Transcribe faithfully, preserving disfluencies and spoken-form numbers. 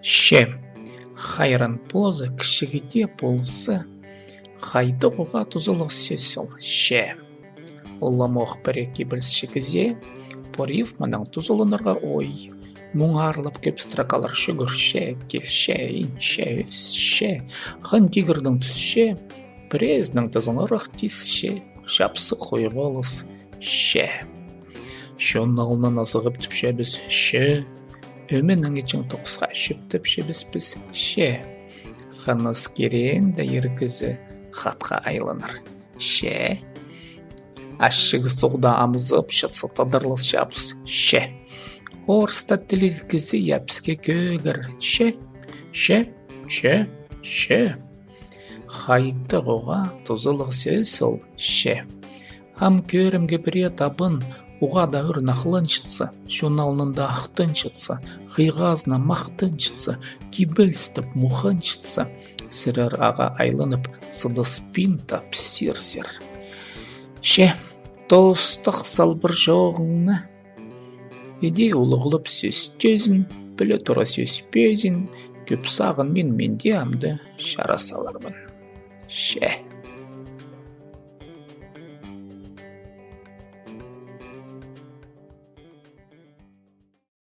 Че. Хайран позы кічіг дее полза, хайдағ уғаа тузалығ сӧс ол «че». Уламох пірее кибелісчі кізее пу рифманаң тузаланарға ой. Муңарлап кӧп строкалар: чӱгӱрче, килче, инче, ӧсче, хан тигірдең тӱсче, пірезінің тізең ырах тисче, чапсых ой-хулас «че». Чон алнына сығып тіпчебіс «че». Ӧменең итчең тоғысха чӧптепчебіс піс «че». Хыныс киреен дее ир кізі хатха айланар «че». Ачығ суғда амызып чатса, тадарласчабыс «че». Орыста тіліг кізі ябысха кӧгер «че, че, че, че». Хайдағ уғаа тузалығ сӧс ол «че». Ам кӧрімге пірее табын уғаа даа ӱр нахланчатса, чон алнында ахтанчатса, хыйғазына махтанчатса, кибелістеп муханчатса, сірер ағаа айланып сыдаспин тапсирзар. Че, тоостығ салбыр чооғыңны. Іди улуғлап сӧстезін, піле тура сӧспезін, кӧп сағынмин, мин дее амды чара саларбын. Че.